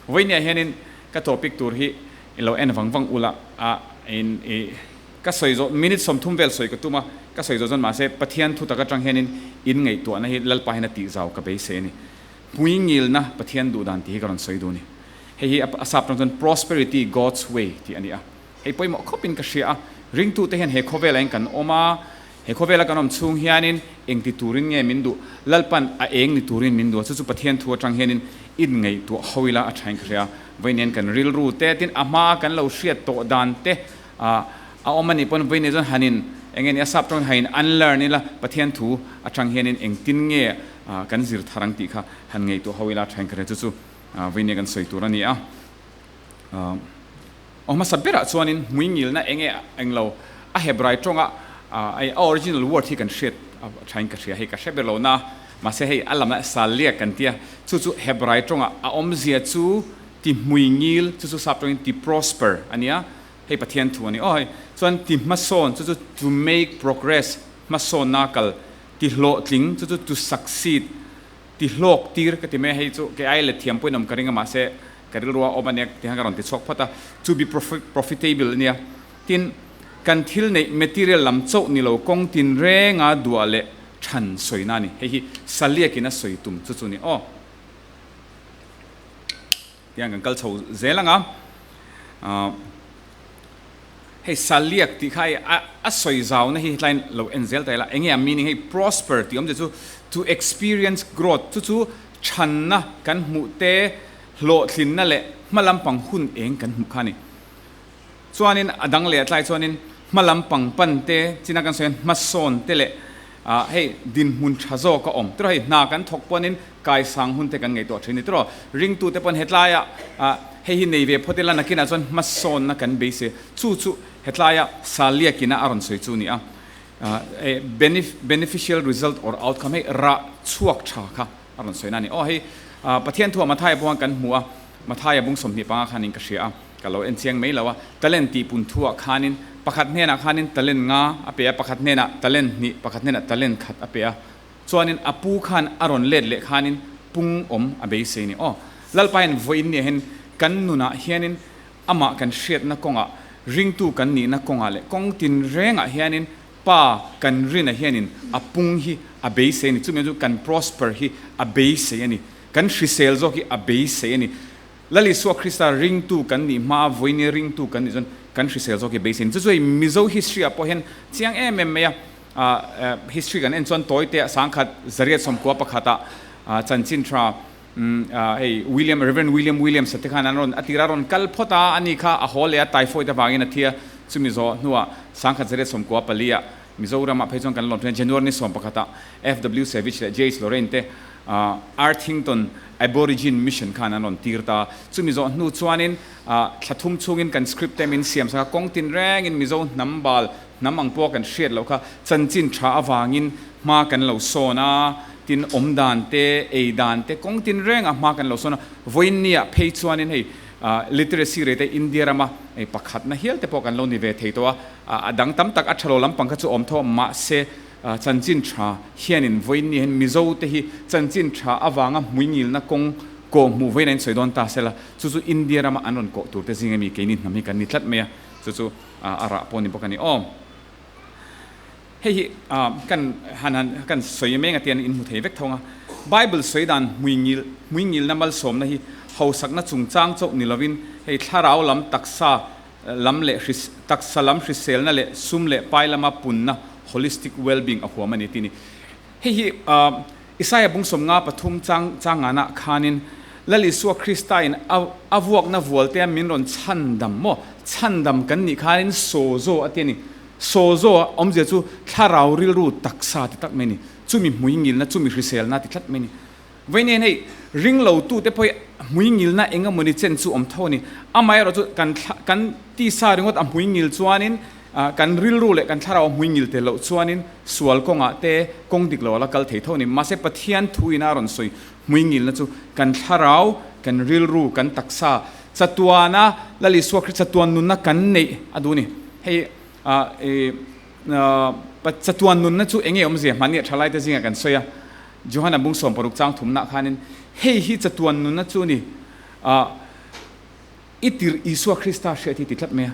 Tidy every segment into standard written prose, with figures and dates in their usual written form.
Vawinia hianin ka topic tur hi i lo en vang vang ula a in i ka sawi zawh minute 30 vel sawi ka tum a, ka sawi zawh chuan mahse Pathian thu tak atang hianin in ngaihtuahna hi Lalpa hian a tih zau ka beisei a ni. Hmui ngilna Pathian duh dan tih hi ka rawn sawi duh a ni. Hei hi a sap tang chuan Prosperity God's Way tih a ni a. Hei pawimawh khawpin ka hria a, ringtute hian he khawvelah hian kan awm a, he khawvela kan awm chhung hianin eng ti turin nge min duh, Lalpan a eng ni turin min duh a, chu chu Pathian thu atang hianin inngaihtuah ho ila a thain ka hria a, vawiin kan rilru te tin a hmaa kan lo hriat tawh dan te a awm a nih pawn vawiin chuan han in eng nge ni a sap tawngin han in unlearn ila Pathian thu atang hianin engtin nge kan zir thar ang tih kha han ngaihtuah ho ila a thain ka hria, chu chu vawiin kan sawi tur a ni a. Aw hmasa berah chuanin hmuingilna eng nge eng lo a Hebrai tawnga a original word hi kan hriat thain ka hria hei ka hre ber lo na mahse hei a lamna Salia kan tia chu chu Hebrai tawnga a awmzia chu ti hmuingil chu chu sap tawngin ti prosper a nia hei Pathian thu a ni aw hei chuan ti hmasawn chu chu to make progress hmasawnna kal ti hlawhtling chu chu to succeed ti hlawk tir ka ti mai a hei chu kei ai let thiam pawhin awm ka ring a mahse Ka rilru a awm a nia tih khan ka rawn ti chhuak phawt a, to be profitable a nia. Tin, kan thil neih material lam chauh ni lo kawng tin renga duah leh than sawina a ni. Hei hi Saliakin a sawi tum chu chu ni aw. Tiang kan kal chho zel ang a. Hei Saliak tih kha hei a sawi zauna hi hetlaiin lo en zel ta ila. Enge a meaning hei prosper tih awmzia chu to experience growth chu chu Chhanna kan hmuh te, hlawhtlinna leh hma lampang hun eng kan hmuh kha a ni. Chuanin a dang leh a tlai chuanin hma lampang pan te, china kan sawi hian hmasawn te leh hei dinhmun tha zawk a awm. Tiraw hei hna kan thawk pawnin kaisang hun te kan ngaihtuah thin a ni. Tiraw ringtute pawn hetlaia hei hi nei ve phawt ila nakinah chuan hmasawnna kan beisei. Chu chu hetlaia Saliakina a rawn sawi chu a ni a. Beneficial result or outcome hei rah chhuak tha kha a rawn sawi na a ni. Aw hei Pathian thuah Mathaia pawh khan kan hmu a, Mathaia bung 25 khanin ka hria a, ka lo en chiang mai lo a, talent tih pun thuah khanin pakhat hnenah khanin talent nga a pe a, pakhat hnenah talent hnih, pakhat hnenah talent khat a pe a, chuanin a pu khan a rawn let leh khanin pung awm a beisei a ni. Aw Lalpa hian vawiin nia hian kan nunah hianin Amah kan hriatna kawngah, ringtu kan nihna kawngah leh kawng tinrengah hianin Pa kan rina hianin a pung hi a beisei a ni. Chumi chu kan prosper hi a beisei a ni. Kan hrisel zawk hi a beisei a ni. Lal Isua Krista ringtu kan nih hmaa vawinia ringtu kan nih chuan kan hrisel zawk hi a beisei a ni. Chu chu hei Mizo history ah pawh hian chiang em em mai a, history kan en chuan tawite ah 1991 ah chanchin tha Hei William, Reverend William Williams a te khan an rawn a tirah rawn kal phawt a, ani kha a haw leh a, typhoid avangin a thi a, chumi zawh hnuah 1994 ah Mizoramah phei chuan kan lawm thin a, January ni 11 ah FW Savage leh JH Lorraine te Arthington Aborigine Mission khan an rawn tir ta a, chumi zawh hnu chuanin thla thum chhungin kan script te min siam sak a, kawng tin rengin Mizo hnam bal hnam ang pawh kan hriat loh kha chanchin tha avangin hma kan lo sawn a, tin awm dan te, ei dan te, kawng tin rengah hma kan lo sawn a, vawiin niah phei chuanin hei literacy rate India rama hei pakhatna hial te pawh kan lo ni ve thei tawh a, a dang tam tak a tha lo lampang kha chu awm tho a, mahse chanchin tha hianin vawiin ni hian Mizo te hi chanchin tha avanga hmuingilna kawng kawh hmuh vawiin a insawi dawn ta sela, chu chu India rama an rawn kawh tur te zinga mi keini hnam hi kan ni tlat mai a, chu chu a rah pawh ni bawk a ni aw. Hei hi kan han han kan sawi mek a tian in hmu thei vek thawng a. Bible sawi dan hmuingil hmuingilna malsawmna hi hausakna chungchang chauh ni lovin hei thlarau lam taksa lam leh hris taksa lam hriselna leh sum leh pai lama punna holistic well-being a huam a ni tih a ni. Hei hi Isaia bung 53 chang changana khanin Lal Isua Krista in a a vuakna vualtea min rawn chhandam maw chhandam kan nih khanin saw zaw a ti a ni. Saw zaw a awmzia chu thlarau rilru taksa ti tak mai a ni. Chumi hmuingilna, chumi hriselna ti tlat mai a ni. Vawiin hei ring lo tute pawh hi hmuingilna eng emawni chen chu awm tho a ni. Amaherawh chu kan thla kan tisa ringawt a hmuingil chuanin kan rilru leh kan thlarau a hmuingil tel loh chuanin sual kawngah te kawng dik lo a la kal thei tho a ni. Mahse Pathian thu ina a rawn sawi hmuingilna chu kan thlarau, kan rilru, kan taksa chatuana Lal Isua Krista chatuan nunna kan neih a duh a ni. Hei chatuan nunna chu eng nge awmzia hmanni thalaite zinga kan sawi a, Johana bung 60 chang thumnah khanin hei hi chatuan nunna chu a ni. I tirh Isua Krista hriat hi ti tlat mai a.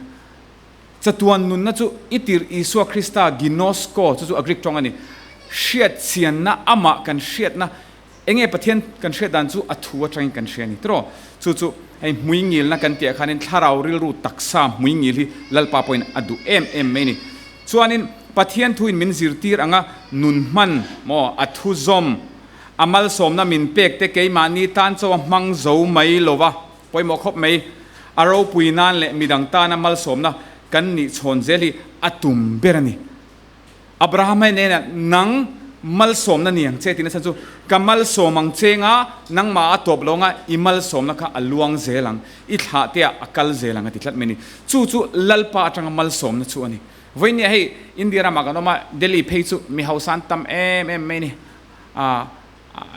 Chatuan nunna chu i tirh Isua Krista ginosko, chu chu a Greek tawng a ni, hriat chianna, amah kan hriatna, enge Pathian kan hriat dan chu a thu atangin kan hria a ni tiraw? Chu chu hei hmuingilna kan tih ah khanin thlarau rilru taksa hmuingil hi Lalpa pawhin a duh em em mai a ni. Chuanin Pathian thuin min zirtir anga nun hman maw a thu zawm, a malsawmna min pek te keimahni tan chaw a hmang zo mai lova, Pawimawh khawp mai, a ropui nan leh midang tana malsawmna kan nih chhawn zel hi a tum ber a ni. Abraham hei nena nang malsawmna ni ang che tihna chhan chu ka malsawm ang che nga nangmah a tawp lo anga i malsawmna kha a luang zel ang, i thlah te ah a kal zel ang a ti tlat mai a ni. Chu chu Lalpa atanga malsawmna chu a ni. Vawinia hei India ramah kan awm a, Delhi phei chu mi hausa an tam em em mai a ni.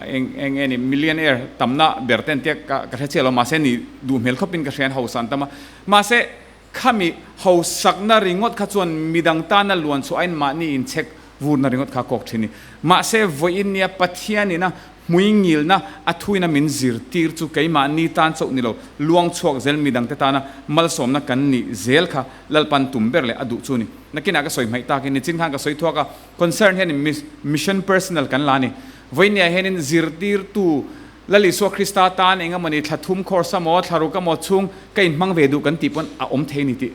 Eng eng nge ni millionaire tamna ber te an tia ka ka hre chiah lo mahse ni duh hmel khawp in ka hria an hausa an tam a mahse khami hausakna ringawt kha chuan midang tana luan chhuah aiin mahni inchhek vurna ringawt kha a kawk thin ni mahse vawiin nia Pathian ina hmui ngilna a thuina min zirtir chu keimahni tan chauh ni lo luang chhuak zel midang te tana malsawmna kan nih zel kha Lalpan tum ber leh a duh chu ni nakinah ka sawi hmaih takin nichin khan ka sawi thuak a. Concern hianin mission personal kan la a ni. Vawinia hianin zirtirtu Lal Isua Krista tan eng emawni thla thum course emaw thla ruk emaw chhung ka inhmang ve duh kan tih pawn a awm thei a ni tih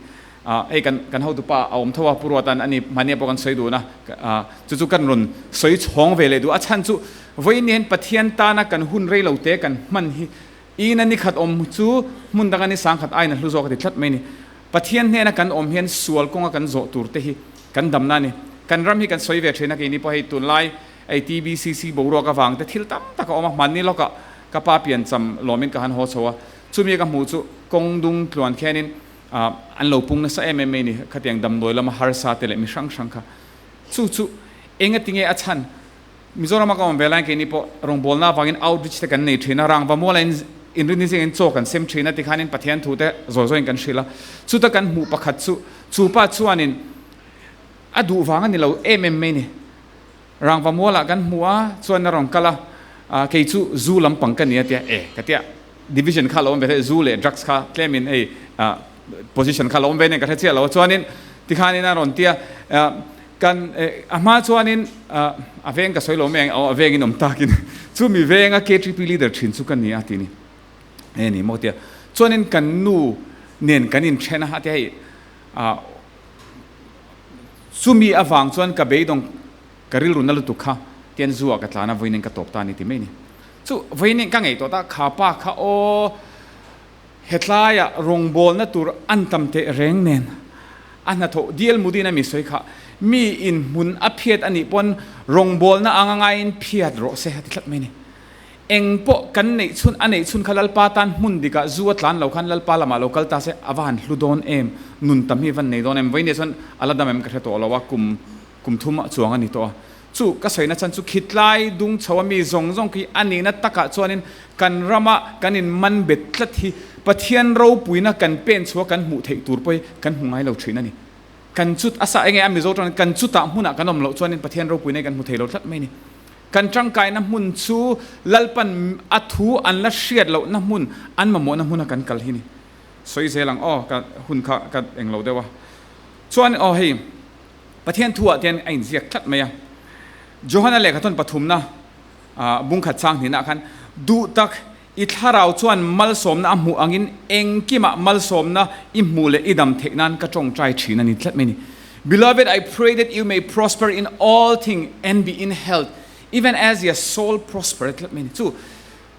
hei kan kan hotupa a awm tho a Pu Ruatan a ni mahnia pawh kan sawi dun a chu chu kan rawn sawi chhawng ve leh duh a chhan chu vawinia hian Pathian tana kan hun rei lo te kan hman hi ina ni khat awm chu hmun danga ni sangkhat aiin a hlu zawk a ti tlat mai a ni. Pathian hnena kan awm hian sual kawnga kan zawh tur te hi kan damna a ni. Kan ram hi kan sawi ve thin a, keini pawh hei tunlai ei TBCC boruak avang te thil tam tak a awm a, hmanni lawkah ka pa piancham lawmin ka han haw chho a, chumi ka hmuh chu kawng dung tluan khianin an lo pung nasa em em mai a ni, khatiang damdawi lama harsa te leh mi hrang hrang kha. Chu chu engatinge a chhan? Mizorama ka awm ve laiin keini pawh rawngbawlna avangin outreach te kan nei thin a, rangva muala in inrinni zingin chaw kan sem thin a tikhanin Pathian thu te zawi zawiin kan hrilh a, chuta kan hmuh pakhat chu chu pa chuanin a duh vang a ni lo em em mai ni. Rangva mualah kan hmu a, chuan a rawn kal a, kei chu zu lampang ka ni a tia, e ka tia division kha a lo awm ve hle, zu leh drugs kha tlemin hei position kha a lo awm ve nen ka hre chiah lo a, chuanin tikhanin a rawn tia Kan a hma chuanin a veng ka sawi lo mai ang, aw a vengin awm takin chu mi venga KTP leader thin chu ka ni a ti ni. E ni maw tia. Chuanin kan nu nen kan inthen a tia hei chumi avang chuan ka beidawng ka rilru na lutuk kha tian zu ah ka tlan a vawiin ka tawp ta a ni ti mai ni. Chu vawiin ka ngaihtuah ta kha pa kha aw Hetlaiah rawngbawlna tur an tam teh reng nen a hnathawh dial mudin a mi sawi kha mi in hmun a phiat a nih pawn rawngbawlna anga ngaiin phiat rawh se a ti tlat mai a ni. Eng pawh kan neih chhun a neih chhun kha Lalpa tan hmun dikah zu a tlan lo khan Lalpa lamah lo kal ta se a va han hlu dawn em, nun tam hi a van nei dawn em, vawiin chuan a la dam em ka hre tawh lo a kum kum thum a chuang a ni tawh a. Chu ka sawina chan chu khitlai dung chho a mi zawng zawng khi a nihna takah chuanin kan rama kan in man bet tlat hi Pathian ropuina kan pen chhuah kan hmuh theih tur pawh hi kan hmu ngai lo thin a ni. Kan chut a sa enge a Mizo tawngin kan chutah hmunah kan awm loh chuanin Pathian ropuina hi kan hmu thei lo tlat mai a ni. Kan tangkaina hmun chu Lalpan a thu an la hriat lohna hmun an mamawhna hmuna kan kal hi a ni. Sawi zel ang aw ka hun kha ka englo deuh a. Chuan aw hei. Pathian thuah te hian a inziak tlat mai a. Johana lehkhathawn pathumna bungkhat chang hnihnaah khan, Duh tak, i thlarau chuan malsawmna a hmuh angin engkimah malsawmna i hmuh leh i dam theih nan ka tawngtai thin a ni tlat mai a ni. Beloved, I pray that you may prosper in all thing and be in health, even as your soul prosper tlat mai a ni. Chu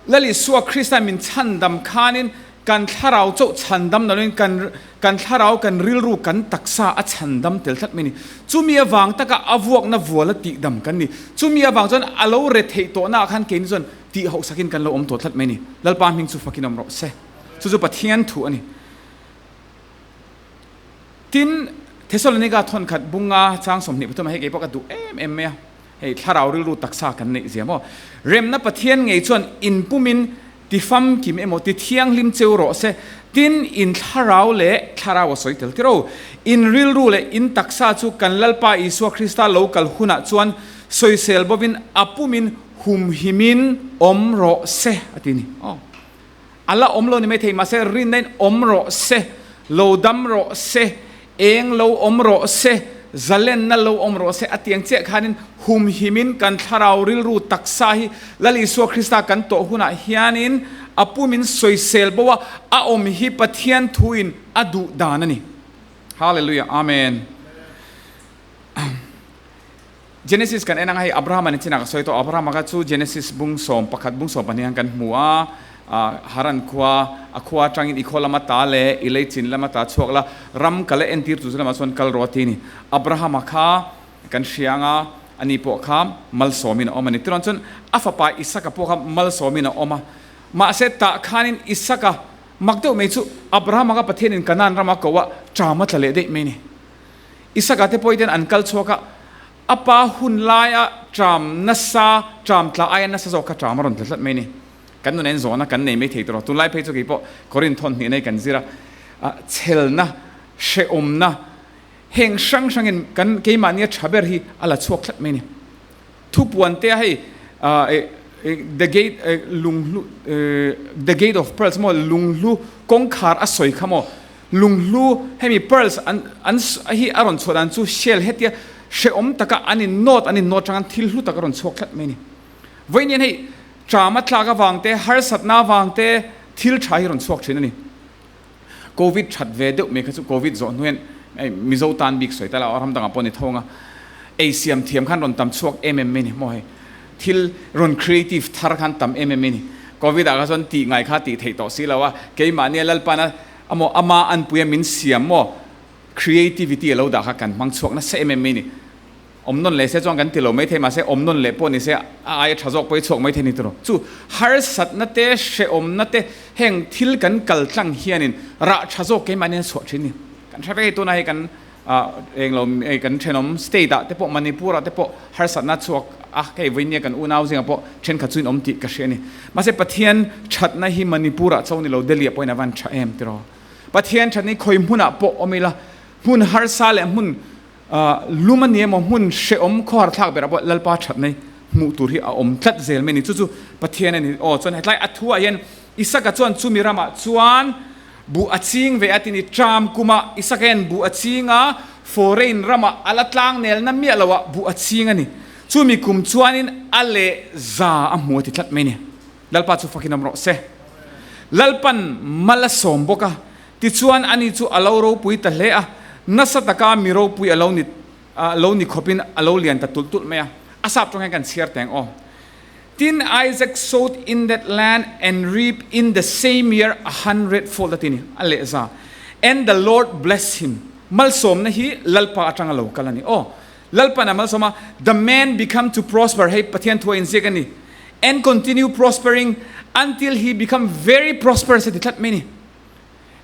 Lal Isua Krista min chhandam khanin kan thlarau chauh chhandam lo in kan kan thlarau kan rilru kan taksa a chhandam tel tlat mai a ni. Chumi avang taka a vuakna vual a tihdam kan ni. Chumi avang chuan a lo re theih tawhna ah khan keini chuan tih hauh sakin kan lo awm tawh tlat mai a ni. Lalpa hming chu fakin awm rawh se. Chu chu Pathian thu a ni. Tin, Thesalonika thawnkhat bunga chang 23 ah hei keipawh ka duh em em mai a. Hei thlarau rilru taksa kan neih zia maw? Remna Pathian ngei chuan in pumin ti famkim emaw ti thianghlim cheu rawh se, tin in thlarau leh thlarau a sawi tel tiro. In rilru leh in taksa chu kan Lalpa Isua Krista lo kal hunah chuan sawisel bovin a pumin humhimin awm rawh se a ti ni. Aw. A la awm lo ni maithei, mahse rinna in awm rawh se, lo dam rawh se, eng lo awm rawh se, zalenna lo awm rawh se a tiang chiah khanin humhimin kan thlarau rilru taksa hi Lal Isua Krista kan tawh hunah hianin a pumin sawisel bo a, a awm hi Pathian thuin a duh dan a ni. Hallelujah Amen. Genesis kan en anga hei Abrahama ni chinah ka sawi tawh, Abrahama kha chu Genesis bung 11 bung 12 han kan hmu a, Haran khua a khua atangin i khaw lama ta leh i lei chin lama ta chhuak la ram kal a entir tu chu lamah chuan kal rawh a ti a ni. Abrahama kha kan hria anga ani pawh kha malsawmin a awm a ni. Tichuan chuan a fapa Isaka pawh kha malsawmin a awm a, mahse tah khanin Isaka mak deuh mai chu Abrahama kha Pathianin Kanaan rama ko a ṭam a tla leh daih mai a ni. Isaka te pawhin an kal chhuak a, a pa hun laia ṭam nasa, ṭam tla aia nasa zawk kha ṭam a rawn tla tlat mai a ni. Kan nun en zawhna kan nei mai thei tawh lo. Tunlai phei chu kei pawh Korinth thawn hnihna hi kan zir a, chhelna, hrehawmna, heng hrang hrangin kan keimahnia ṭha ber hi a la chhuak tlat mai a ni. Thupuan te a hei the gate lunghlu the gate of pearls maw lunghlu kawngkhar a sawi kha maw lunghlu hemi pearls an an hi a rawn chhuah dan chu shell hetia hrehawm taka an in nawt an in nawt tang an thil hlu tak a rawn chhuak tlat mai a ni. Vawiin hei ṭam a tlak avang te harsatna avang te thil ṭha hi rawn chhuak ṭhin a ni. Covid that ve deuh mai kha chu Covid zawh hnuaiin hei Mizo tan bik sawi ta la ram dangah pawh ni tho ang a, ei siam thiam khan rawn tam chhuak em em mai ni maw hei thil rawn creative thar khan tam em em mai ni. Covid ah kha chuan tih ngai kha tih theih tawh si lo a, keimahnia Lalpana amaw ama anpuia min siam maw creativity a lo dah kha kan hmang chhuak nasa em em mai ni. Awm nawn leh se chuan kan ti lo maithei mahse awm nawn leh pawh ni se a aia tha zawk pawh i chhuak maithei ni tawh. Chu harsatna te, hrehawmna te heng thil kan kal tlang hianin rah tha zawk keimahni an chhuah thin ni. Kan hre vek hei tunah hei kan englo kan thenawm state ah te pawh Manipur ah te pawh harsatna chhuak a hei vawinia kan unau zingah pawh thenkhat chu in awm tih ka hria a ni. Mahse Pathian thatna hi Manipur ah cho ni lo Delhi ah pawhin a van tha em tiraw. Pathian thatna hi khawi hmunah pawh awm ila hmun harsa leh hmun Lum a ni emaw hmun hrehawm khawhar thlak berah pawh Lalpa that nei hmuh tur hi a awm tlat zel mai a ni. Chu chu Pathian a ni. Aw chuan hetlai a thuah hian Isaka chuan chumi ramah chuan buh a ching ve a ti ni. Ṭam kumah Isaka hian buh a ching a, foreign ramah a la tlang nelna miah loah buh a ching a ni. Chumi kum chuanin a leh za a hmu a ti tlat mai a ni. Lalpa chu fakin awm rawh se. Lalpan mal a sawm bawk a, Tichuan, ani chu a lo ropui ta hle a, nasa taka mi ropui a lo ni lo ni khawpin a lo lian ta tulh tulh mai a. A sap tawng hian kan chhiar teng aw. Tin, Isaac sowed in that land and reaped in the same year a hundredfold a ti ni, a lehza. And the Lord blessed him. Malsawmna hi Lalpa atanga lo kal a ni. Aw, Lalpan a malsawm a, the man become to prosper, hei Pathian thu a inziak a ni, and continue prospering until he become very prosperous a ti tlat mai ni.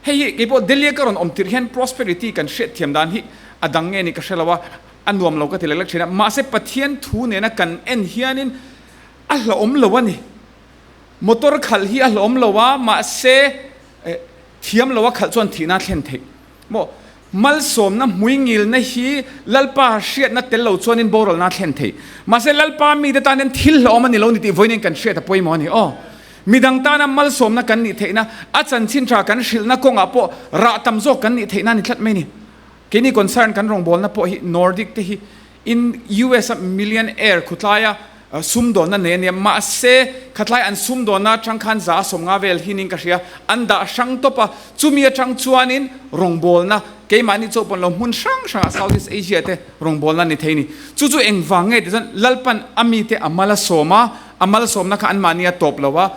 Hei hi kei pawh Delhi a ka rawn awm tirh hian prosperity kan hriat thiam dan hi a dang nge ni ka hre lo a, a nuam lo ka ti lek lek thin a, mahse Pathian thu nena kan en hianin a hlauhawm lo a ni. Motor khalh hi a hlauhawm lo a, mahse thiam lo a khalh chuan thihna a thlen theih maw? Malsawmna hmuingilna hi Lalpa hriatna tel lo chuanin boralna a thlen theih. Mahse Lalpa mite tan hian thil hlauhawm a ni lo ni tih vawiin kan hriat a pawimawh a ni. Aw, midang tana malsawmna kan nih theihna, a chanchin tha kan hrilhna kawngah pawh rah tam zawk kan nih theihna a ni tlat mai a ni. Keini concern kan rawngbawlna pawh hi Nordic te hi in US a millionaire khutlaia sumdawnna nei a nia, mahse khatlai an sumdawnna atang khan 150 vel hinin ka hria, an dah hrang tawp a, chumi atang chuanin rawngbawlna keimahni chauh pawn lo hmun hrang hrangah Southeast Asia te rawngbawlna ni thei a ni. Chu chu engvang nge ti chuan Lalpan a mite a mal a sawm a, a malsawmna kha anmahni a tawp lo a,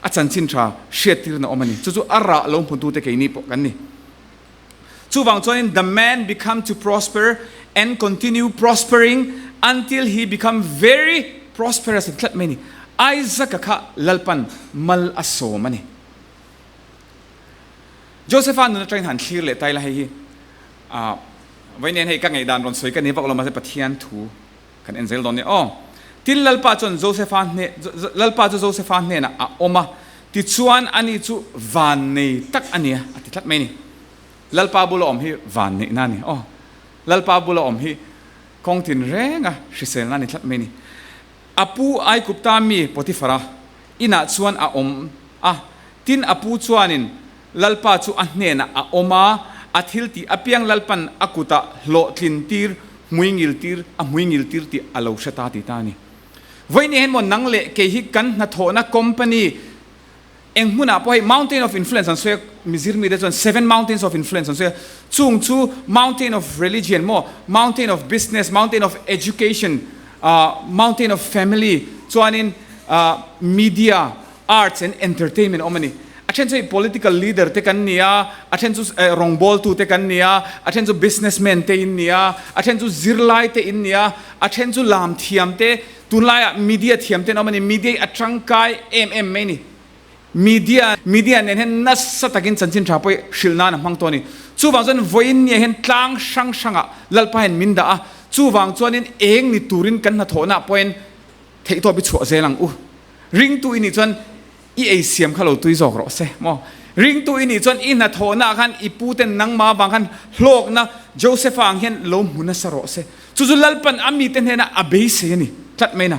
a chanchin tha hriattirna awm a ni. Chu chu a rah lo hmutute keini pawh kan ni. Chuvang chuanin the man become to prosper and continue prospering until he become very prosperous a ti tlat mai a ni. Isaac-a kha Lalpan mal a sawm a ni. Joseph-a nun atangin han thlir leh ta ila hei hi ah vawiin hei ka ngaihdan rawn sawi ka ni vak lo mahse Pathian thu kan en zel dawn nia aw. Tin Lalpa chuan Joseph-a hne Lalpa chu Joseph-a hnenah a awm a, tichuan ani chu van nei tak a nia a ti tlat mai a ni. Lalpa bula awm hi van neihna a ni aw. Lalpa bula awm hi kawng tin renga hriselna a ni tlat mai a ni. A pu Aigupta mi Potiphara inah chuan a awm a. Tin, a pu chuanin Lalpa chu a hnenah a awm a, a thil tih apiang Lalpan a kutah hlawhtlin tir, hmuingil tir, a hmuingil tir tih a lo hre ta ti ta a ni. Vawiin hian maw nang leh kei hi kan hnathawhna company eng hmunah pawh hei mountain of influence an sawi a, mizir mite chuan seven mountains of influence an sawi a, chung chu mountain of religion maw, mountain of business, mountain of education, mountain of family chuanin media, Arts and entertainment awm a ni. A then chu hei political leader te kan ni a, a then chu rawngbawltu te kan ni a, a then chu businessman te in ni a, a then chu zirlai te in ni a, a then chu lam thiam te, tunlaiah media thiam te an awm a ni. Media hi a tangkai em em mai a ni. Media, media nen hian nasa takin chanchin tha pawh hi hrilh nan a hmang tawh a ni. Chuvang chuan vawiin nia hian tlang hrang hrangah Lalpa hian min dah a, chuvang chuanin eng ni turin kan hnathawhnaah pawhin theihtawp i chhuah zel ang u. Ringtu i nih chuan i ei siam kha lo tui zawk rawh se maw? Ringtu i nih chuan i hnathawhnaah khan i pu ten nangmah avang khan hlawkna Josepha ang hian lo hmu nasa rawh se. Chu chu Lalpan a mite hnenah a beisei a ni tlat mai na.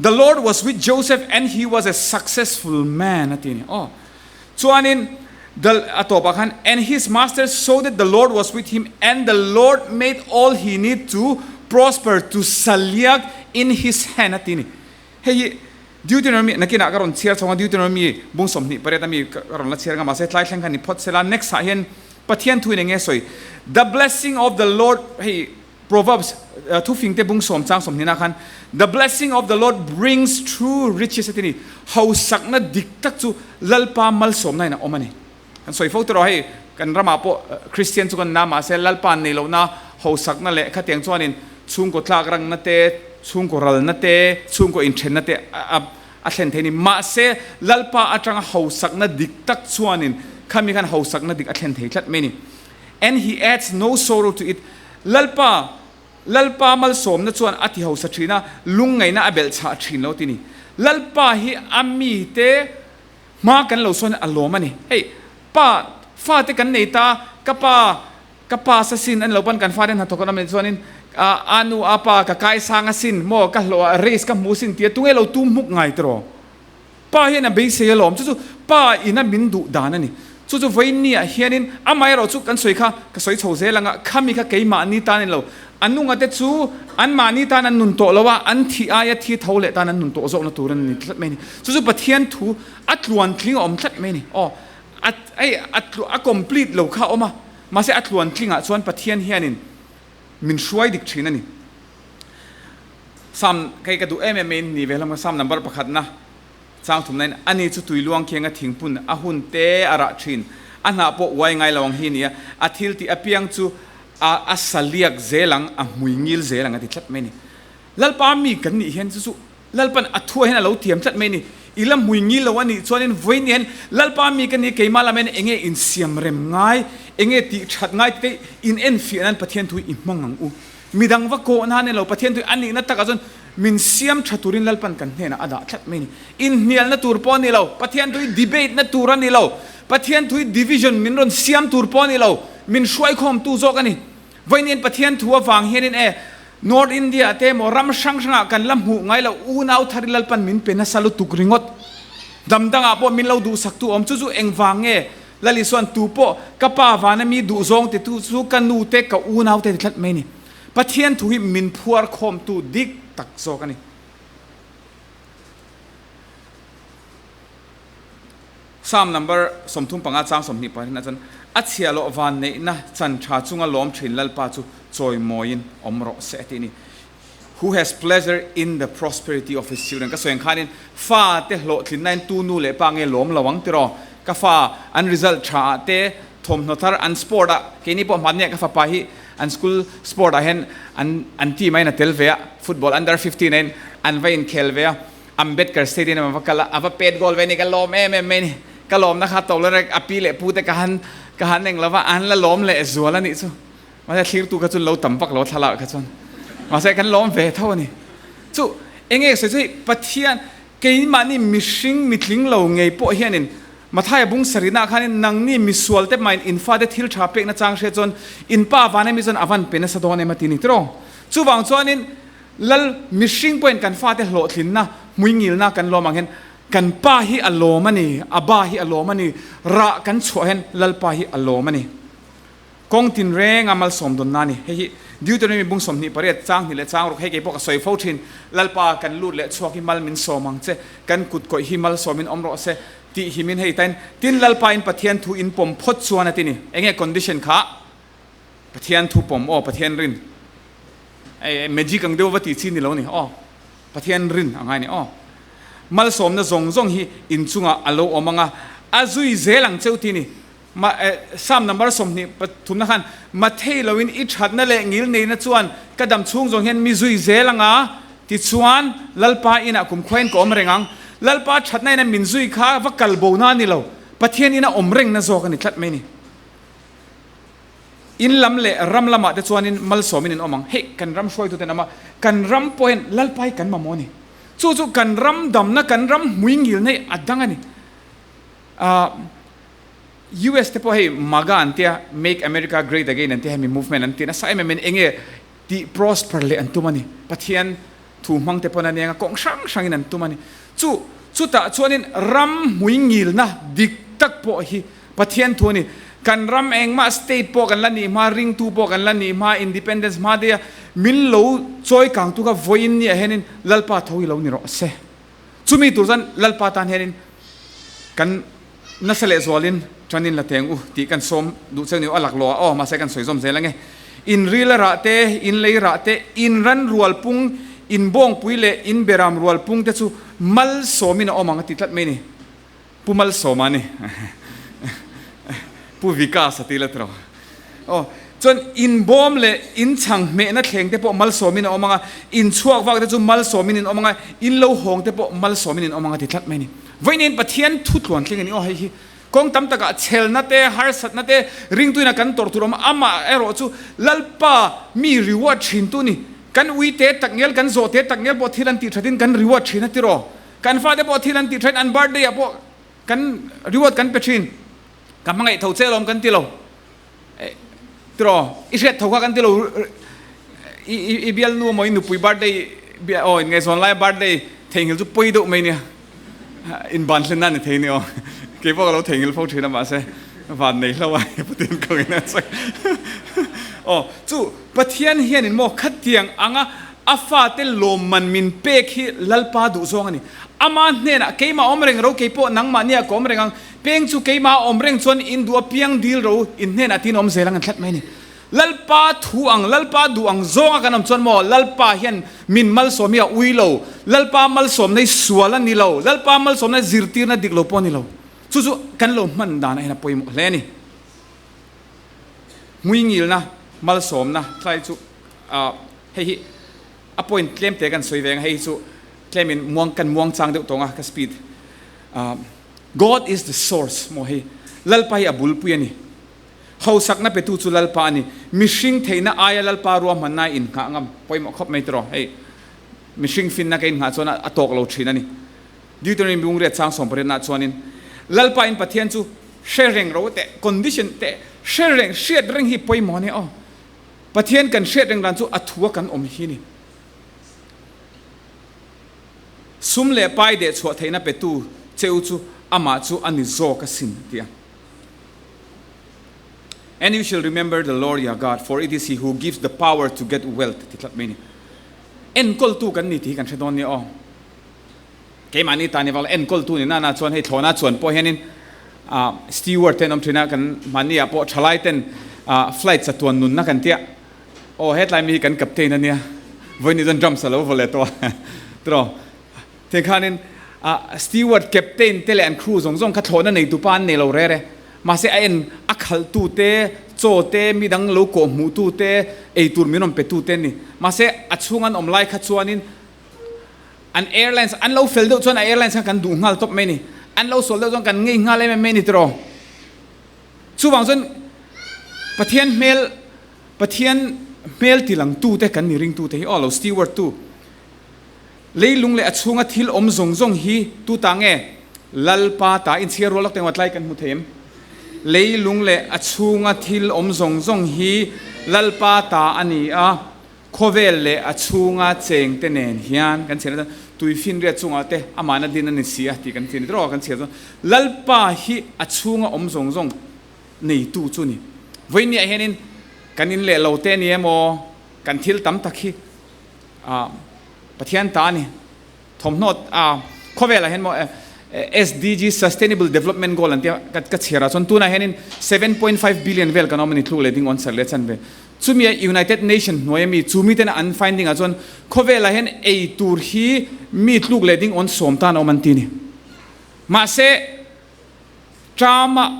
The Lord was with Joseph and he was a successful man a ti a ni. Aw. Chuanin the a tawpah khan and his master saw that the Lord was with him and the Lord made all he need to prosper to saliak in his hand a ti a ni. Hei hi Deuteronomy nakinah ka rawn chhiar chhawng a, Deuteronomy bung 28 a mi ka rawn la chhiar ang a, mahse tlai thleng khan ni phawt sela next ah hian Pathian thuin eng nge sawi? The blessing of the Lord hei Proverbs thufing te bung sawm chang sawmhnihna khan The blessing of the Lord brings true riches a ti ni, hausakna dik tak chu Lalpa malsawmna in a awm a ni. Kan sawi fo tawh hei kan ramah pawh Kristian chu kan na mahse Lalpa an nei lohna hausakna leh khatiang chuanin chhungkaw tlak rangna te, chhungkaw ralna te, chhungkaw inthenna te a thlen thei a ni. Mahse Lalpa atanga hausakna dik tak chuanin khami khan hausakna dik a thlen thei tlat mai a ni. And he adds no sorrow to it. Lalpa Lalpa malsawmna chuan a ti hausa thin a, lungngaihna a belh chhah thin lo ti a ni. Lalpa hi a mite Hma kan lo sawn a lawm a ni. Hei, pa, fate kan nei ta, ka pa, ka pa sa sin an lo pan kan fate hnathawk an awm leh chuanin, a nu, a pa, ka kai sang a sin, maw, ka hlawh a, race ka hmu sin tia tunge lo tum hmuk ngai tiraw? Pa hian a beisei alawm, chu chu pa ina min duh dan a ni. Chu chu vawiin ah hianin amaherawh chu kan sawi kha ka sawi chho zel anga khami kha keimahni tan in lo a nunga te chu anmahni tan an nun tawh lo a, an thih aia thi tho leh tan an nun tawh zawkna tur an ni tlat mai a ni. Chu chu Pathian thu a tluan tling a awm tlat mai a ni. Aw a hei a a complete lo kha a awm a, mahse a tluan tlingah chuan Pathian hianin min hruai dik thin a ni. Psalm kei ka duh em em mai in ni ve hlawm kha Psalm number pakhatna. Chang thumna in ani chu tui luang khiang a thingpun a hun te a rah thin. A hnah pawh uai ngai lo ang hi nia, a thil tih apiang chu a a sa liak zel ang, a hmui ngil zel ang a ti tlat mai a ni. Lalpa mi kan nih hian chu chu Lalpan a thuah hian a lo tiam tlat mai a ni. I la hmui ngil lo a nih chuanin vawiin hian Lalpa mi ka ni keimah lam hian enge insiam rem ngai, enge tih that ngai tite in enfiah nan Pathian thu hi i hmang ang u. Midang va kawh nan elo Pathian tui a nihna takah chuan min siam tha turin Lalpan kan hnenah a dah tlat mai a ni. Inhnialna tur pawh a ni lo, Pathian tui debate na tur a ni lo, Pathian tui division min rawn siam tur pawh a ni lo, min hruaikhawmtu zawk a ni. Vawiin Pathian thu avang hianin e North India te emaw ram hrang hrangah kan la hmuh ngai lo unau tharin Lalpan min pe nasa lutuk ringawt. Dam dangah pawh min lo duhsaktu awm chu chu engvang nge Lal Isuan tu pawh ka pa vana mi duhzawng ti tu chu ka nu te ka unau te ti tlat mai a ni. Pathian thu hi min phuar khawmtu dik tak zawk a ni. Psalm number 35 chang 20 pahin a chuan a chhia loh van neihna chan tha chunga lawm thin Lalpa chu chawimawiin awm rawh se a ti a ni. Who has pleasure in the prosperity of his children ka sawi ang khanin fa te hlawhtlinna in tu nu leh pa nge lawm lo ang tiraw ka fa an result tha ah te thawmhnaw thar an sport ah keini pawh hmanni ah ka fapa hi an school sport ah hian an an team ah hian a tel ve a football under 15 ah hian an va inkhel ve a Ambedkar Stadium a va kal a a va pet goal ve a ni ka lawm em em mai a ni ka lawmna kha to lo rek a pi leh pu te ka han ka han eng lova an la lawm leh zual a nih chu. Mahse thlirtu kha chu lo tam vak lo thlalak kha chuan mahse kan lawm ve tho a ni. Chu enge sawi chu hei Pathian keimahni mihring mitling lo ngei pawh hianin Mathaia bung sarihna ah khanin nangni misual te mahin in fate thil tha pekna chang hria chuan in pa van emi chuan a van pe nasa dawn em a ti ni tiraw. Chuvang chuanin Lal mihring pawhin kan fate hlawhtlinna hmuingilna kan lawm ang hian. Kan Pa hi a lawm a ni, Abba hi a lawm a ni, rah kan chhuah hian Lalpa hi a lawm a ni. Kawng tin renga malsawm dawn na a ni. Hei hi Deuteronomy bung 28 chang hnih leh chang ruk hei kei pawh ka sawi fo thin, Lalpa kan lut leh chhuak hi mal min sawm ang che, kan kut kawih hi malsawmin awm rawh se tih hi min hei tain, tin Lalpa in Pathian thu in pawm phawt chuan a ti ni. Enge condition kha? Pathian thu pawm aw, Pathian rin. Magic ang deuh va tih chi ni lo ni aw. Pathian rin a ngai ni aw. Malsawmna zawng zawng hi inchungah a lo awm ang a, a zui zel ang cheu ti ni. Ma, Psalm number 20 pathumna khan, Mathei loin i thatna leh ngil neihna chuan ka dam chhung zawng hian mi zui zel ang a, tichuan Lalpa inah kumkhuain ka awm reng ang. Lalpa thatna ina min zui kha va kal bo na a ni lo, Pathian ina awm rengna zawk a ni tlat mai ni. In lam leh ram lamah te chuanin malsawmin in awm ang. Hei, kan ram hruaituten awm a, kan ram pawh hian Lalpa hi kan mamawh a ni. Chu chu kan ram damna, kan ram hmuingilna hi a dang a ni. Ahh, US te pawh hei MAGA an tia, Make America Great Again an tia, hemi movement an ti nasa em em in enge tih prosper leh an tum a ni. Pathian thu hmang te pawn a nia kawng hrang hrangin an tum a ni. Chu, chutah chuanin ram hmuingilna dik tak pawh hi Pathian thu a ni. Kan ram engmah state pawh kan la nih hma, ringtu pawh kan la nih hma, independence hma daih a min lo chawi kangtu kha vawiin niah hianin Lalpa tho hi lo ni rawh se. Chumi tur chuan Lalpa tan hianin kan nasa leh zualin ṭanin la teng u tih kan sawm duh cheu ni aw, a lak lawh ah aw, mahse kan sawi zawm zel ange. In ril a rah te, in lei rah te, in ran rual pung, in bawngpui leh in beram rual pung te chu malsawmin a awm ang a ti tlat mai ni. Pu Malsawma a ni. Pu Vikas a ti la tiraw. Aw, chuan inbawm leh inchhang hmehna thleng te pawh malsawmin a awm ang a, inchhuak vak te chu malsawmin in awm ang a, in lo hawng te pawh malsawmin in awm ang a ti tlat mai a ni. Vawiin Pathian thu tluan tling a ni aw hei hi. Kawng tam takah chhelna te, harsatna te, ringtuina kan tawrh tur awm a, amah erawh chu Lalpa mi reward thintu a ni. Kan uite takngial, kan zawhte takngial pawh thil an tih thatin kan reward thin a tiraw. Kan fate pawh thil an tih thin, an birthday ah pawh kan reward kan pe thin. Ka hmangaih tho che alawm kan ti lo. Tiraw, i hriat tho kha kan ti lo. I bialnu emaw i nupui birthday aw in ngaihzawn laia birthday theihnghilh chu pawi deuh mai nia. Inban hlen nan i thei ni aw. Kei pawh ka lo theihnghilh fo thin a mahse van nei hlo a Pathian kawngin a chak. Aw chu Pathian hianin maw khatiang anga A fate lawmman min pek hi Lalpa duh zawng a ni. Ama hnenah keimah awm reng ro, kei pawh nangmah nia ka awm reng ang. Peng chu keimah a awm reng chuan in duh apiang dil ro, in hnenah tiin awm zel ang an thlat mai a ni. Lalpa thu ang, Lalpa duh ang zawnga kan awm chuan maw Lalpa hian min malsawm hi a ui lo, Lalpa malsawmna hi sual a ni lo, Lalpa malsawmna hi zirtirna dik lo pawh a ni lo. Chu chu kan lo hman danah hian a pawimawh hle a ni. Hmuingilna, malsawmna tlai chu hei hi a point tlem te kan sawi ve ang a, hei hi chu tlemin muang kan muang chang deuh tawng a ka speed. God is the source maw hei Lalpa hi a bulpui a ni. Hausakna petu chu Lalpa a ni. Mihring theihna aia Lalpa ruahmanna a innghah ngam pawimawh khawp mai tiraw hei mihring finna ka innghah chuan a tawk lo thin a ni. Deuteronomy bungriat chang sawmpariatnaah chuanin Lalpa in Pathian chu hre reng ro teh condition teh hre reng hriat reng hi pawimawh a ni aw. Pathian kan hriat reng dan chu a thua kan awm hi ni. Sum leh pai deh chhuah theihna petu cheu chu amah chu a ni zawk asin a ti a. And you shall remember the Lord your God, for it is he who gives the power to get wealth ti tlat mai ni. Enkawltu kan ni tih hi kan hre dawn nia aw. Keimahni tan i vak la enkawltu ni nana chuan hei thlawhna chuan pawh hianin steward te an awm thin a, kan mahni ah pawh thalai ten flight chatuan nunna kan tia aw hetlai mi hi kan captain a nia vawiin chuan drums a lo vaw leh tawh a tiraw thei khanin steward captain te leh an crew zawng zawng kha thlawhna nei tupa an nei lo rere mahse a en a khalh tu te chaw te midang lo kawh hmuh tu te eitur min rawn pe tu te an ni mahse a chhung an awm lai kha chuanin An airlines an lo fel deuh chuan a airlines kha kan duh nghal tawp mai ni. An lo sual deuh chuan kan ngei nghal em em mai ni tiraw. Chuvang chuan Pathian hmel Pathian hmel tilang tu te kan ni ringtu te hi aw lo steward tu leilung leh a chhunga thil awm zawng zawng hi tu ta nge Lalpa ta inchhiar rual lawk te tlai kan hmu thei em? Leilung leh a chhunga thil awm zawng zawng hi Lalpa ta a ni a. Khawvel leh a chhunga chengte nen hian kan chhiar chuan tui finriat chungah te amahna din a ni si a tih kan ti a ni. Tiraw kan chhiar chuan Lalpa hi a chhunga awm zawng zawng neitu chu a ni. Vawiinniah hianin kan in leh lo te a ni emaw kan thil tam tak hi Pathian ta a ni. Thawmhnaw a khawvelah hian maw SDG Sustainable Development Goal an tia ka chhiar ah chuan tunah hianin 7.5 billion vel kan awm a ni tluk leh ding awn serh leh chan ve. Chumi a United Nation hnuai ami chu miten an finding ah chuan khawvelah hian ei tur hi mi tluk leh ding awn sawm tan a awm an ti a ni. Mahse term ah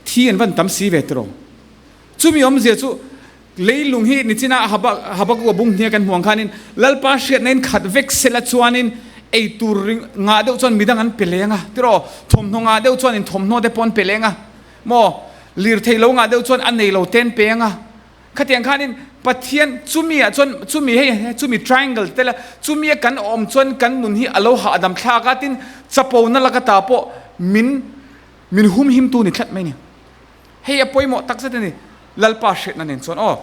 thi an van tam si ve tiraw. Chumi awmzia chu Leilung hi nichina Habakkuk a bung hnia kan hmuh ang khanin Lalpa hriatna in khat vek sela chuanin ei tur ngah deuh chuan midang an pe leng a, tiraw? Thawmhnaw ngah deuh chuan in thawmhnaw te pawh an pe leng a, maw? Lirthei lo ngah deuh chuan a nei lo te an pe ang a. Khatiang khanin Pathian chumi ah chuan chumi hei chumi triangle te la chumi a kan awm chuan kan nun hi a lo hahdam thlak a, tin chapona laka ta pawh min min humhimtu ni tlat mai a ni. Hei a pawimawh tak zet a ni. Lalpa hriatna nen chuan aw,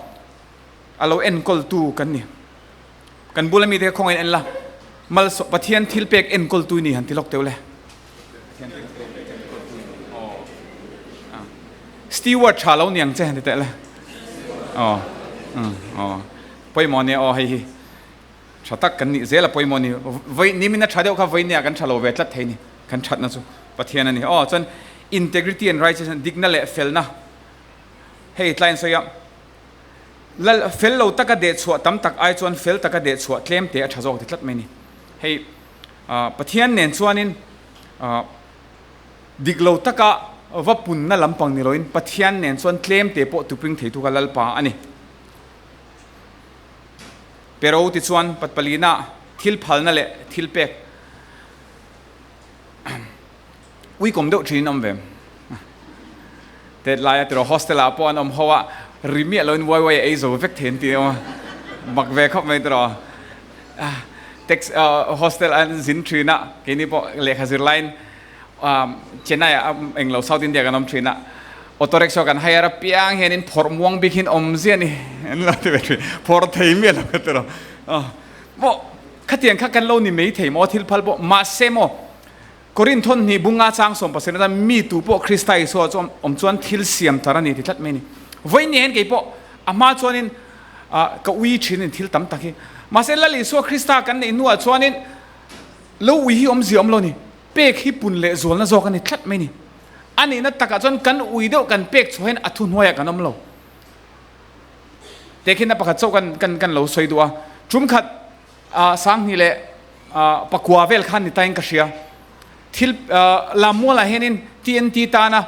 a lo enkawltu kan ni. Kan bula mite kha khawngaih en la, Malsawm, Pathian thilpek enkawltu i ni han ti lawk teuh le. Pathian thilpek enkawltu i ni. Aw. Ah. Steward tha lo niang che han ti teh le. Aw. Um, aw. Pawimawh nia aw hei hi. Tha tak kan nih zel a pawimawh ni. Vawi nimin a tha deuh kha vawi nia kan tha lo ve tlat thei ni. Kan thatna chu Pathian a ni. Aw chuan integrity and righteousness dikna leh felna hei tlai an sawi a, lal fel lo taka deh chhuah tam tak ai chuan fel taka deh chhuah tlem te a tha zawk ti tlat mai ni. Hei Pathian nen chuanin dik lo taka va punna lampang ni loin Pathian nen chuan tlem te pawh tuping theitu kha Lalpa a ni. Pero tichuan patpalina thil phalna leh thil pek uikawm deuh thin in awm ve. Tet laia tiraw hostel ah pawh an awm ho a, ri miah loin uai uai a ei zo vek thei an ti a, mak ve khawp mai tiraw. Tax hostel an zin thin a, keini pawh lehkha zir laiin Chennai ah englo South India kan awm thin a, auto rickshaw kan hire apiang hianin phawrh muang bik hian awm zia a ni an lo ti ve thin, phawrh thei miah lo ka tiraw. Maw khatiang kha kan lo ni mai thei maw thil phal pawh mahse maw Korinth thawn hnih bunga chang 17 atan mi tu pawh Krista Isua chu awm chuan thil siam tar a ni ti tlat mai a ni. Vawiin ni hian kei pawh a hma chuanin ka ui thin in thil tam tak hi. Mahse Lal Isua Krista kan neih hnuah chuanin lo ui hi awmzia awm lo ni. Pek hi pun leh zualna zawk a ni tlat mai a ni. A nihna takah chuan kan ui deuh kan pek chhuah hian a thuhnuaiah kan awm lo. Tehkhinna pakhat chauh kan kan kan lo sawi duh a. Tum khat 2000 leh pakua vel khan ni tain ka hria. Thil Lammualah hianin TNT tana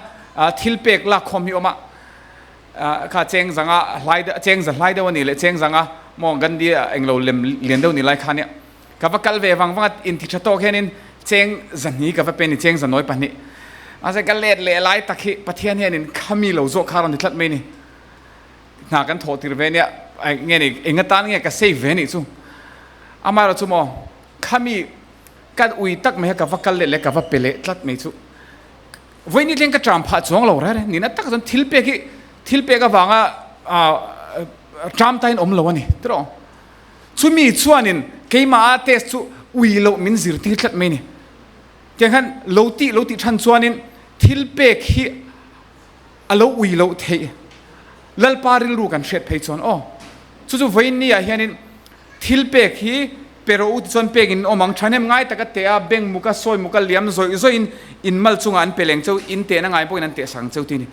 thil pek lak khawm hi awm a. Kha cheng zanga hlai cheng za hlai deuh a nih leh cheng zanga maw Gandhi englo lem lian deuh ni lai khan nia. Ka va kal ve vang vang a inti tha tawk hianin cheng zahni ka va pen i cheng zanawi pahnih. Mahse ka let leh lai tak hi Pathian hianin khami lo zawh kha a rawn ti tlat mai ni. Hna kan thawh tir ve nia nge ni eng atan nge ka save ve nih chu. Amaherawh chu maw khami ka ui tak mai kha ka va kal leh leh ka va pe leh tlat mai chu. Vawiin thleng ka tram phah chuang lo reng reng nihna tak chuan thil pek hi thil pek avanga tram tain awm lo a ni tiraw. Chumi chuanin keimah a test chu ui loh min zirtir tlat mai a ni. Tiang khan lo tih lo tih than chuanin thil pek hi a lo ui loh theih. Lalpa rilru kan hriat phei chuan aw chu chu vawiin ni ah hianin thil pek hi pe rawh u ti chuan pek in awm ang. Thahnem ngai taka teh a bank muka sawi muka liam zawih zawih in in mal chungah an pe leng cheu in tehna ngai pawhin an teh sak ang cheu ti a ni.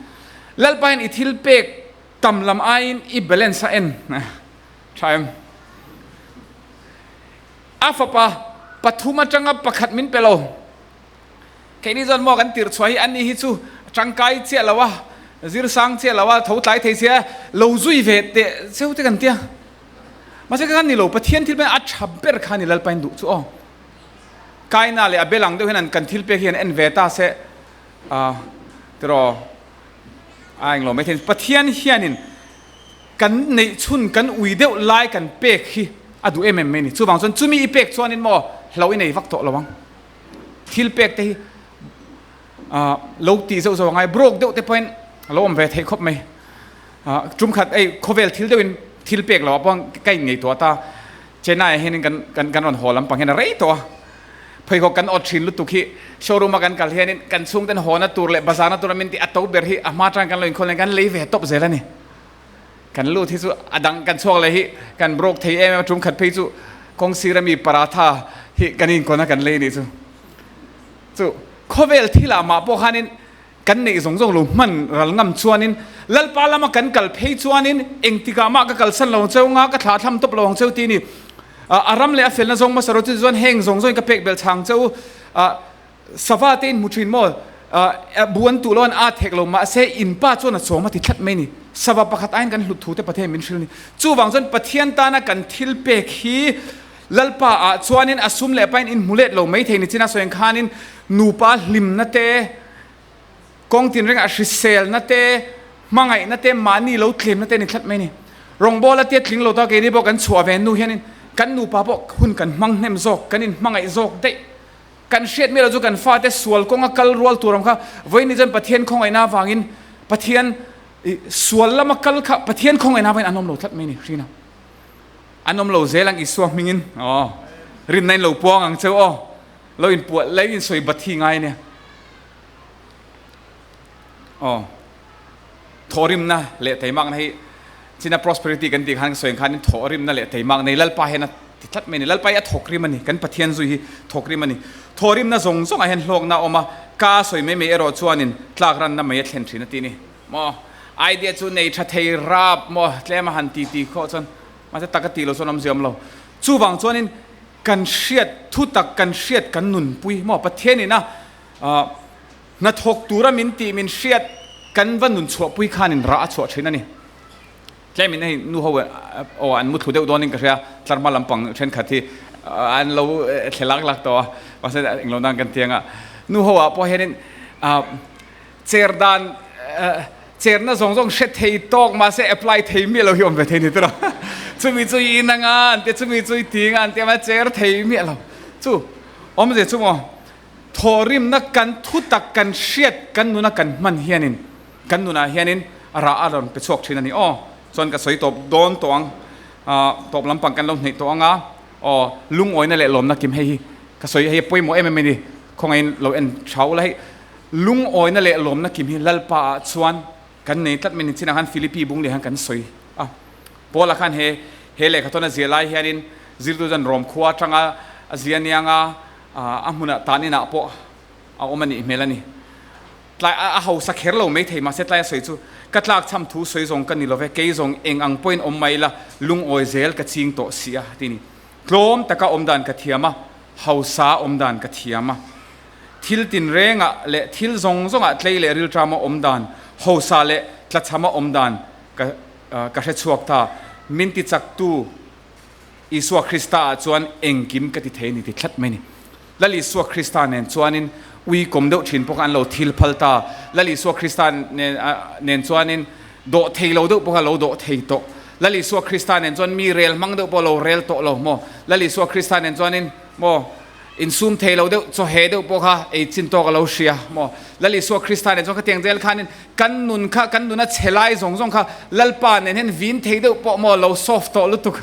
Lalpa hian i thil pek tam lam aiin i balance a en. Tha em? A fapa pathum atanga pakhat min pe lo. Keini chuan maw kan tirh chhuah hi ani hi chu tangkai chiah lo a, zir sang chiah lo a, tho tlai thei sia, lo zui ve teh cheu te kan tia. Mahse kha ni lo, Pathian thil pek a tha ber kha ni Lalpain duh chu aw. Kaina leh a bel ang deuh hian an kan thil pek hi an en ve ta se, ah tiraw a englo mai thei. Pathian hianin Kan neih chhun kan ui deuh lai kan pek hi a duh em em mai a ni. Chuvang chuan chumi i pek chuanin maw hlauh i nei vak tawh lo ang. Thil pek te hi lo tih zauh zauh a ngai. Broke deuh te pawhin a lo awm ve theih khawp mai. Tum khat ei khawvel thil deuhin thil pek lo ah pawh ka inngeihtuah ta. Chennai ah hianin kan kan kan rawn haw lampang hian a rei tawh a, pheikhawk kan awt thin lutuk hi showroom a kan kal hianin kan chhungten hawna tur leh bazarna tur a min tih a to ber hi a hma atang kan lo inkhawlh hian kan lei ve tawp zel a ni. Kan lut hi chu a dang kan chhuak leh hi kan broke thei em em a, tum khat phei chu kawng sir ami paratha hi kan inkawn a kan lei nih chu. Chu khawvel thilah mah pawh khanin kan neih zawng zawng lo hman ral ngam chuanin Lalpa lama kan kal phei chuanin engtikah mah ka kalsan lo ang cheu nga ka thlah thlam tawp lo ang cheu tih a ni. A ram leh a felna zawng hmasa rawh chu chuan heng zawng zawngin ka pek belh chhang cheu sava te in hmu thin maw bu an tuh lo an at hek lo mahse in pa chuan a chawm a ti tlat mai a ni. Sava pakhat aiin kan hlut thu te Pathian min hrilh a ni. Chuvang chuan Pathian tana kan thil pek hi Lalpa ah chuanin a sum leh pain in hmu let lo mai thei ni chin a sawi ang khanin nupa hlimna te, kawng tinrengah hriselna te, hmangaihna te, mahni lo tlemna te a ni tlat mai a ni. Rawngbawla tia tling lo ta keini pawh kan chhuah ve nu hianin kan nupa pawh hun kan hmang hnem zawk, kan inhmangaih zawk daih. Kan hriat miah lo chu kan fate sual kawnga kal rual tur ang kha vawiin ni chuan Pathian khawngaihna avangin Pathian sual lama kal kha Pathian khawngaihna avangin an awm lo tlat mai a ni hrina. An awm lo zel ang Isua hmingin aw. Rinna in lo puang ang cheu aw. Lo in puah lo in sawi bat hi ngai ania. Aw. Thawhrimna leh teimakna hi China prosperity kan tih khan ka sawi ang khanin thawhrimna leh teimak nei Lalpa hian a ti tlat mai a ni. Lalpa hi a thawkrim a ni. Kan Pathian zui hi thawkrim a ni. Thawhrimna zawng zawngah hian hlawkna a awm a, ka sawi mai mai erawh chuanin tlak ranna mai a thlen thin a ti a ni. Maw? Idea chu nei tha thei rap maw? Tlem a han ti ti khawh chuan mahse tak a tih loh chuan awmzia awm lo. Chuvang chuanin kan hriat thu tak kan hriat kan nunpui maw? Pathian ina hnathawk tura min tih min hriat kan va nun chhuahpui khanin rah a chhuah thin a ni. Tlem in hei nu ho aw an mu thlu deuh dawnin ka hria, tlar hma lampang thenkhat hi an lo thle lak lak tawh a, mahse englo nan kan tiang a. Nu ho ah pawh hianin Cher dan cherna zawng zawng hre thei tawk mahse apply thei miah lo hi awm ve thei ni tiraw. Chumi chu i in anga an tia chumi chu i ting a an tia mahse cher thei miah lo. Chu awmze chu maw thawhrimna kan thu tak kan hriat kan nuna kan hman hianin kan nunah hianin rah a rawn pe chhuak thin a ni aw. Chuan ka sawi tawp dawn tawh ang tawp lampang kan lo hneih tawh anga aw lungawina leh lawmna kim hei hi ka sawi hei a pawimawh em em a ni khawngaihin lo en tha ula hei. Lungawina leh lawmna kim hi Lalpa ah chuan kan nei tlat mai ni chinah khan Philippi bung leh khan kan sawi a. Paula khan he he lehkhathawn a ziah lai hianin zirtu chuan Rom khua atanga a zia nianga a hmunah tan inah pawh a awm a nih hmel a ni. Tlai a hausa kher lo mai thei mahse tlai a sawi chu ka tlak chham thu sawi zawng ka ni love kei zawng eng ang pawhin awm mai ila lungawi zel ka ching tawh si a ti ni. Tlawm taka awm dan ka thiam a, hausa awm dan ka thiam a. Thil tinrengah leh thil zawng zawngah tlei leh rilṭama awm dan, hausa leh tlachhama awm dan ka ka hre chhuak ta. Min ti chaktu Isua Krista-ah chuan engkim ka ti thei a ni ti tlat mai a ni. Lal Isua Krista nen chuanin ui kawm deuh ṭhin pawh kha an lo thil phal ta. Lal Isua Krista nen nen chuanin dawh thei lo deuh pawh kha lo dawh thei tawh. Lal Isua Krista nen chuan mi rel hmang deuh pawh lo rel tawh lo maw? Lal Isua Krista nen chuanin maw? Insum thei lo deuh, chaw he deuh pawh kha ei chin tawk a lo hria maw? Lal Isua Krista nen chuan khatiang zel khanin kan nun kha, kan nuna chhe lai zawng zawng kha Lalpa nen hian vin thei deuh pawh maw lo soft tawh lutuk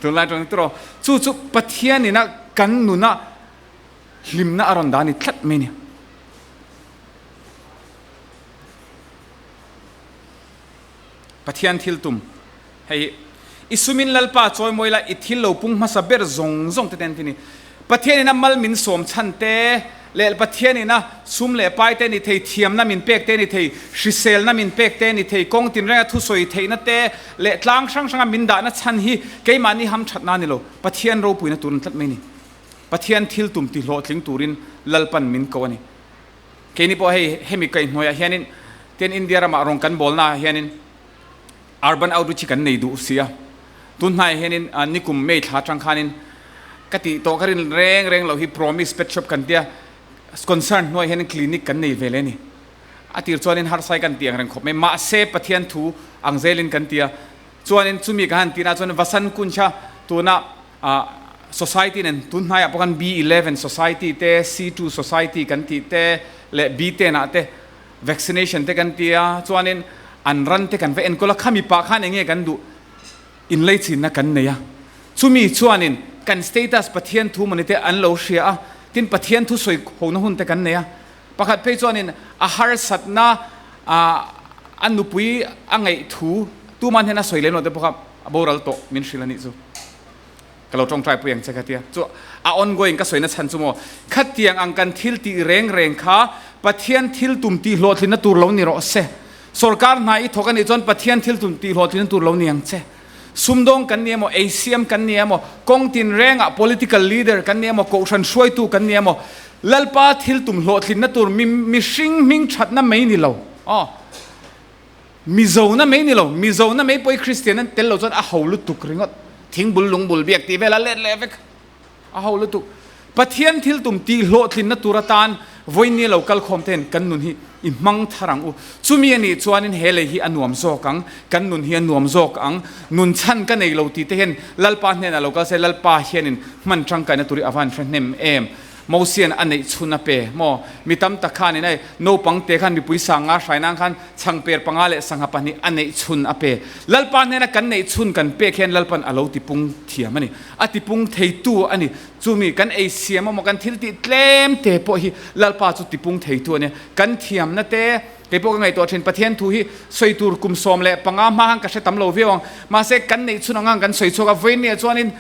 tunlai tawng tiraw? Chu chu Pathianina kan nuna hlimna a rawn dah a ni tlat mai a ni. Pathian thil tum hei hi i sumin Lalpa chawimawi la i thil lo pung hmasa ber zawng zawng te ten ti ni. Pathian ina mal min sawm chhan te leh Pathian ina sum leh pai te ni thei, thiamna min pek te ni thei, hriselna min pek te ni thei, kawng tinrenga thusawi theihna te leh tlang hrang hranga min dahna chhan hi keimahni hamthatna ni lo, Pathian ropuina tur an tlat mai ni. Pathian thil tum ti hlawhtling turin Lalpan min ko a ni. Keini pawh hei hemi kaihhnuaiah hianin ten India ramah rawn kan bawlnaah hianin Urban Outreach hi kan nei duh si a. Tun hnaiah hianin nikum May thla atang khanin ka tih tawh ka rin reng reng loh hi Promise Pet Shop kan tia concern hnuaiah hianin clinic kan nei ve leh a ni. A tir chuanin harsai kan tih ang reng khawp mai. Mahse Pathian thu ang zelin kan ti a. Chuanin chumi ka han tihna chuan Vasan Kuncha tuna Society nen tun hnaiah pawh khan B11 Society te, C2 Society kan tih te leh B10 ah te vaccination te kan ti a, chuanin an ran te kan va enkawl a, khami pah khan eng nge kan duh inleichinna kan nei a. Chumi chuanin kan status Pathian thu mawni te an lo hria a, tin Pathian thu sawi hona hun te kan nei a. Pakhat phei chuanin a harsatna a nupui a ngaih thu tuman hian a sawi lem lo te pawh kha a boral tawh min hrilh a nih chu. Ka lo tawngtai pui ang che khatia. Chu a ongoing ka sawina chhan chu maw? Khatiang ang kan thil tih reng reng kha Pathian thil tum tih hlawhtlinna tur lo ni rawh se. Sorkar hna i thawk a nih chuan Pathian thil tum tih hlawhtlinna tur lo ni ang che. Sumdawng kan ni emaw, eisiam kan ni emaw, kawng tin rengah political leader kan ni emaw, kohhran hruaitu kan ni emaw, Lalpa thil tum hlawhtlinna tur mi mihring hming thatna mai ni lo. Aw. Mizona mai ni lo, Mizona mai pawh hi Kristian an tel lo chuan a ho lutuk ringawt. Thingbul lungbul biak tih vel a let leh vek. A ho lutuk. Pathian thil tum tih hlawhtlinna tur atan vawiin lo kal khawm ten kan nun hi i hmang thar ang u. Chumi a nih chuanin he lei hi a nuam zawk ang, kan nun hi a nuam zawk ang. Nun chhan ka nei lo tih te hian Lalpa hnenah lo kal se Lalpa hianin hman tangkaina tur hi a van hre hnem em. Mosian a neih chhun a pe maw? Mi tam tak khanin hei naupang te khan mipui sanga hrai nan khan chhangper panga leh sangha pahnih a neih chhun a pe. Lalpa hnena kan neih chhun kan pek hian Lalpan a lo tipung thiam a ni. A tipung theitu a ni. Chumi kan ei siam emaw kan thil tih tlem te pawh hi Lalpa chu tipung theitu a nia. Kan thiamna te kei pawh ka ngaihtuah thin Pathian thu hi sawi tur kum 15 hma khan ka hre tam lo viau ang. Mahse kan neih chhun ang ang kan sawi chhuak a, vawiin chuanin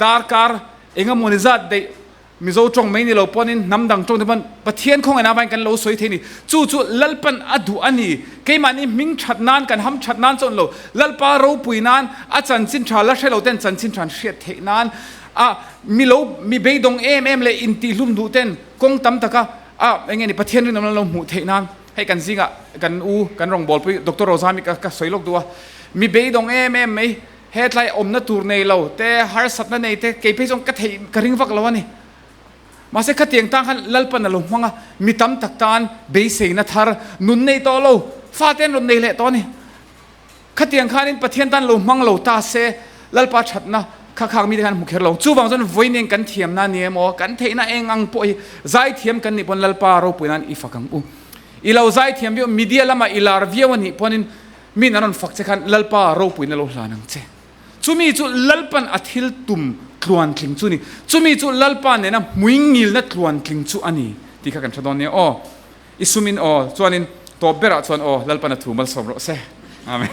darkar engemawni zat daih Mizo tawng mai ni lo pawnin hnam dang tawng te pawn Pathian khawngaihna avangin kan lo sawi thei a ni. Chu chu Lalpan a duh a ni. Keimahni hming that nan, kan ham that nan chuan lo, Lalpa ropui nan, a chanchin tha la hre lo ten chanchin tha an hriat theih nan, a mi lo mi beidawng em em leh intihhlum duh ten kawng tam taka a eng nge ni Pathian rinawm an lo hmuh theih nan. Hei kan zingah kan u kan rawngbawlpui Doctor Rozami ka ka sawi lawk duh a, mi beidawng em em mai Hetlai awmna tur nei lo te, harsatna nei te, kei phei chuan ka theih ka ring vak lo a ni. Mahse khatiang tan khan Lalpan a lo hmang a, mi tam tak tan beiseina thar nun nei tawh lo, fate an rawn nei leh tawh a ni. Khatiang khanin Pathian tan lo hmang lo ta se, Lalpa thatna kha khak mite khan hmu kher lo. Chuvang chuan vawiin kan thiamna ni emaw, kan theihna eng ang pawh hi zaithiam kan nih pawn Lalpa ropui nan i fak ang u. I lo zaithiam viau, media lamah i lar viau a nih pawnin Min an rawn fak che khan Lalpa ropuiin a lo hlan ang che. Chumi chu Lalpan a thil tum tluantling chu a ni. Chumi chu Lalpa nena hmuingilna tluantling chu a ni tih kha kan hre dawn nia aw. I sumin aw chuanin tawp berah chuan aw Lalpan a thu malsawm rawh se. Amen.